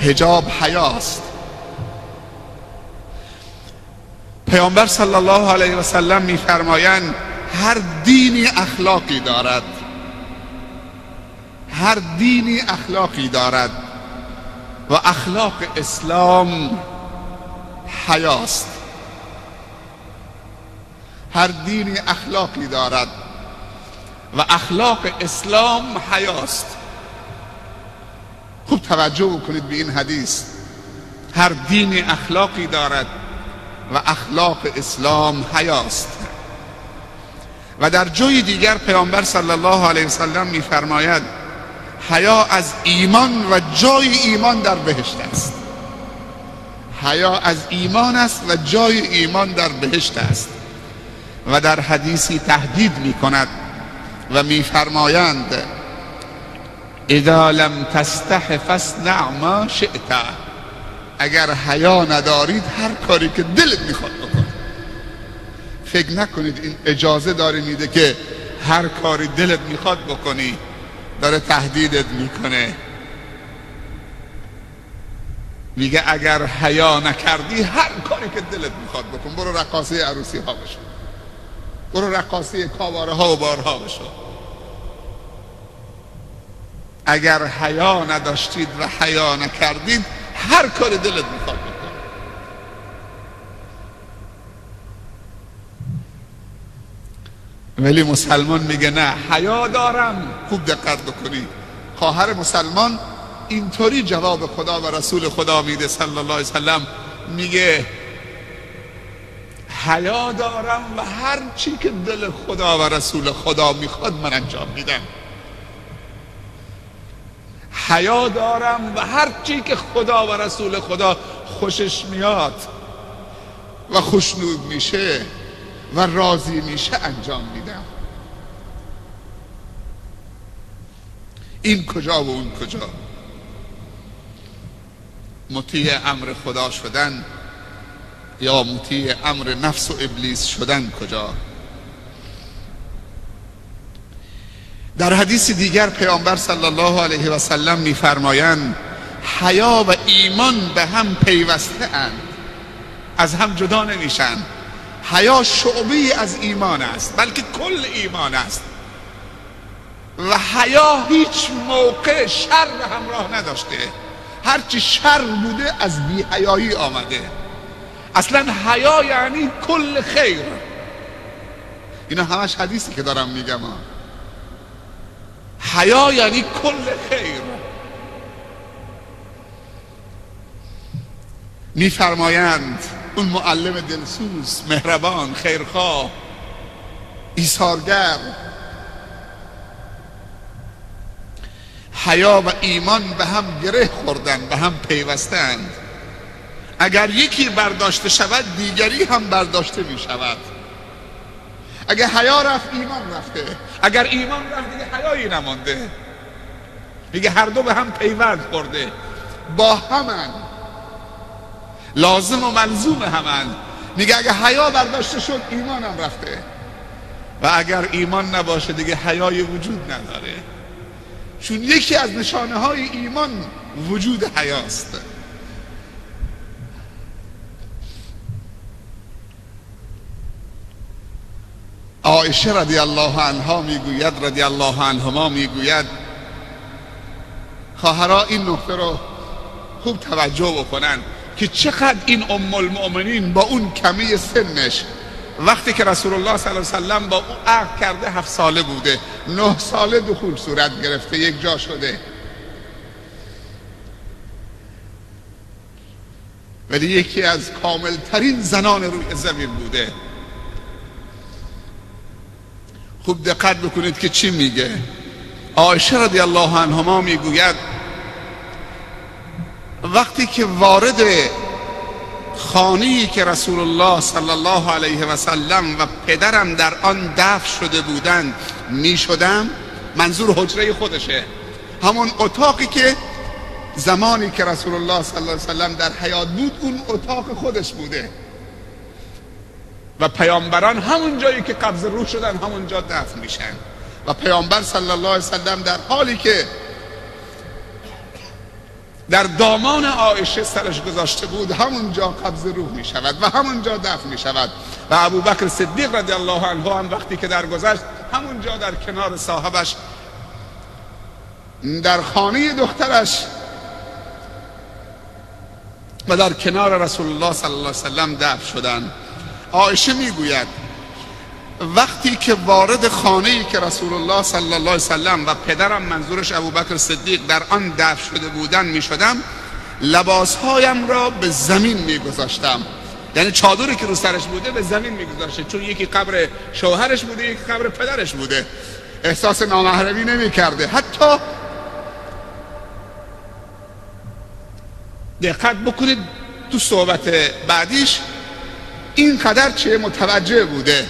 حجاب حیاست. پیامبر صلی الله علیه و سلم میفرمایند هر دینی اخلاقی دارد، هر دینی اخلاقی دارد و اخلاق اسلام حیاست. هر دینی اخلاقی دارد و اخلاق اسلام حیاست. خوب توجه بکنید به این حدیث. هر دینی اخلاقی دارد و اخلاق اسلام حیاست. و در جای دیگر پیامبر صلی الله علیه وسلم میفرماید حیا از ایمان و جای ایمان در بهشت است. حیا از ایمان است و جای ایمان در بهشت است. و در حدیثی تهدید میکند و میفرمایند اذا لم تستح فاصنع ما شئت، اگر حیا ندارید هر کاری که دلت میخواد بکن. فکر نکنید این اجازه داره میده که هر کاری دلت میخواد بکنی، داره تهدیدت میکنه. میگه اگر حیا نکردی هر کاری که دلت میخواد بکن، برو رقاصه عروسی ها بشو، برو رقاصه کاباره ها و بارها بشو. اگر حیا نداشتید و حیا نکردید هر کاری دلت میخواد بکن. ولی مسلمان میگه نه، حیا دارم. خوب دقت بکنید، خواهر مسلمان اینطوری جواب خدا و رسول خدا میده صلی الله علیه وسلم، میگه حیا دارم و هر چی که دل خدا و رسول خدا میخواد من انجام میدم. حیا دارم و هر چی که خدا و رسول خدا خوشش میاد و خوشنود میشه و راضی میشه انجام میدم. این کجا و اون کجا؟ مطیع امر خدا شدن یا مطیع امر نفس و ابلیس شدن کجا؟ در حدیث دیگر پیامبر صلی الله علیه و سلم میفرمایند حیا و ایمان به هم پیوسته اند، از هم جدا نمیشن. حیا شعبه از ایمان است، بلکه کل ایمان است. و حیا هیچ موقع شر همراه نداشته، هرچی شر بوده از بی‌حیایی آمده. اصلا حیا یعنی کل خیر. اینا همش حدیثی که دارم میگم. حیا یعنی کل خیر. میفرمایند اون معلم دلسوز، مهربان، خیرخواه، ایثارگر، حیا و ایمان به هم گره خوردن، به هم پیوستند. اگر یکی برداشته شود دیگری هم برداشته می شود. اگر حیا رفت ایمان رفته، اگر ایمان رفت دیگه حیایی نمانده. میگه هر دو به هم پیوند خورده، با همن، لازم و ملزوم همن. میگه اگر حیا برداشته شد ایمانم رفته، و اگر ایمان نباشه دیگه حیای وجود نداره، چون یکی از نشانه های ایمان وجود حیاست. عایشه رضی الله عنها میگوید، رضی الله عنهما میگوید، خواهرها این نکته رو خوب توجه بکنن که چقدر این ام المؤمنین با اون کمی سنش، وقتی که رسول الله صلی الله علیه و سلم با او عقد کرده 7 ساله بوده، 9 ساله دخول صورت گرفته، یک جا شده، ولی یکی از کاملترین زنان روی زمین بوده. خوب دقت بکنید که چی میگه. عایشه رضی الله عنهما میگوید وقتی که وارد خانه‌ای که رسول الله صلی الله علیه و سلم و پدرم در آن دفن شده بودند می شدم، منظور حجره خودشه، همون اتاقی که زمانی که رسول الله صلی الله علیه و سلم در حیات بود اون اتاق خودش بوده و پیامبران همون جایی که قبض روح شدن همونجا دفن میشن. و پیامبر صلی الله علیه و سلم در حالی که در دامان عایشه سرش گذاشته بود، همونجا قبض روح می شود و همونجا دفن می شود. و ابوبکر صدیق رضی الله عنه هم وقتی که درگذشت، همونجا در کنار صاحبش در خانه دخترش و در کنار رسول الله صلی الله علیه وسلم دفن شدند. عایشه میگوید وقتی که وارد خانه‌ای که رسول الله صلی الله علیه وسلم و پدرم، منظورش ابوبکر صدیق، در آن دفن شده بودن میشدم، لباسهایم را به زمین میگذاشتم. یعنی چادری که رو سرش بوده به زمین میگذاشته، چون یکی قبر شوهرش بوده، یکی قبر پدرش بوده. احساس نامحرمی نمیکرده. حتی دقت بکنید تو صحبت بعدیش اینقدر چه متوجه بوده،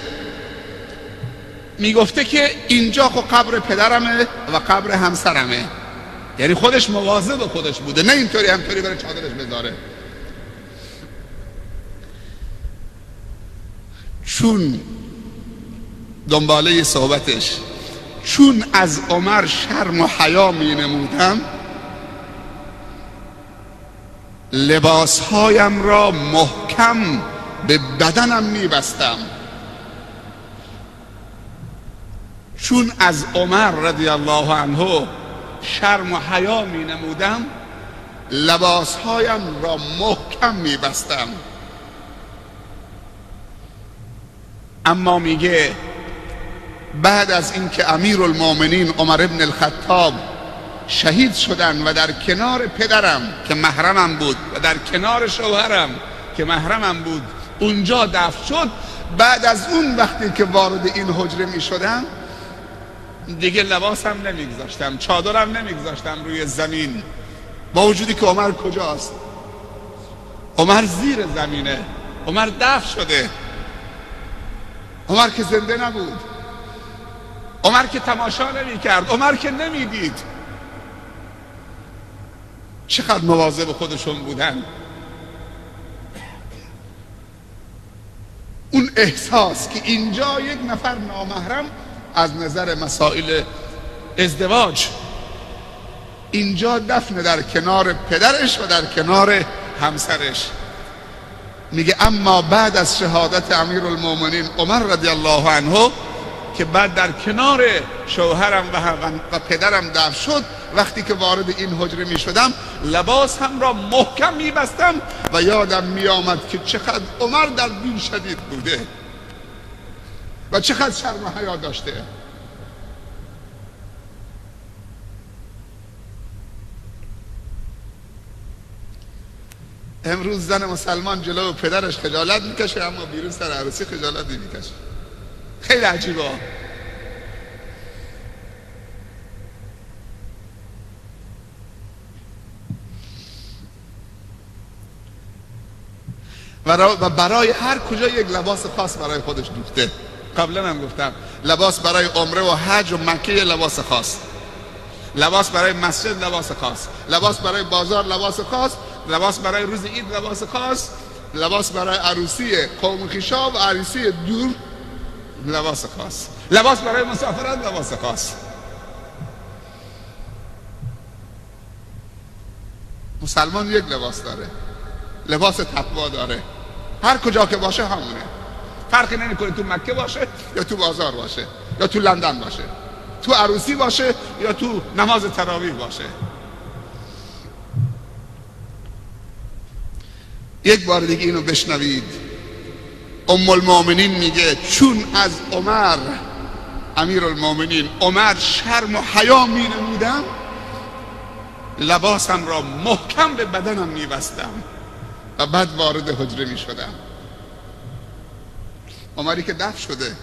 میگفته که اینجا خب قبر پدرمه و قبر همسرمه. یعنی خودش مواظب خودش بوده، نه اینطوری همطوری برای چادرش بذاره. چون دنباله صحبتش، چون از عمر شرم و حیا می نمودم، لباسهایم را محکم به بدنم می بستم. چون از عمر رضی الله عنه شرم و حیا می نمودم، لباسهایم را محکم می بستم. اما میگه بعد از اینکه امیرالمومنین عمر ابن الخطاب شهید شدن و در کنار پدرم که محرمم بود و در کنار شوهرم که محرمم بود اونجا دفن شد، بعد از اون وقتی که وارد این حجره می شدم دیگه لباسم نمیگذاشتم، چادرم نمیگذاشتم روی زمین. با وجودی که عمر کجاست؟ عمر زیر زمینه، عمر دفن شده، عمر که زنده نبود، عمر که تماشا نمی کرد، عمر که نمی دید. چقدر مواظب خودشون بودن. اون احساس که اینجا یک نفر نامحرم از نظر مسائل ازدواج اینجا دفن در کنار پدرش و در کنار همسرش. میگه اما بعد از شهادت امیرالمومنین عمر رضی الله عنه که بعد در کنار شوهرم و پدرم دفن شد، وقتی که وارد این حجره می شدم لباس هم را محکم می بستم و یادم می آمد که چقدر عمر در دین شدید بوده و چقدر شرم و حیا داشته. امروز زن مسلمان جلو پدرش خجالت میکشه، اما بیرون سر عروسی خجالت نمیکشه. خیلی عجیبه. و برای هر کجا یک لباس خاص برای خودش دوخته. قبلا هم گفتم لباس برای عمره و حج و مکه لباس خاص، لباس برای مسجد لباس خاص، لباس برای بازار لباس خاص، لباس برای روز عید لباس خاص، لباس برای عروسی قوم خویشا و عروسی دور لباس خاص، لباس برای مسافرت لباس خاص. مسلمان یک لباس داره، لباس تقوا داره، هر کجا که باشه همونه، فرقی نمیکنه تو مکه باشه یا تو بازار باشه یا تو لندن باشه، تو عروسی باشه یا تو نماز تراویح باشه. یک بار دیگه اینو بشنوید. ام المؤمنین میگه چون از عمر امیرالمؤمنین عمر شرم و حیا می نمودم، لباسم را محکم به بدنم میبستم و بعد وارد حجره می شدم. عمری که دفن شده،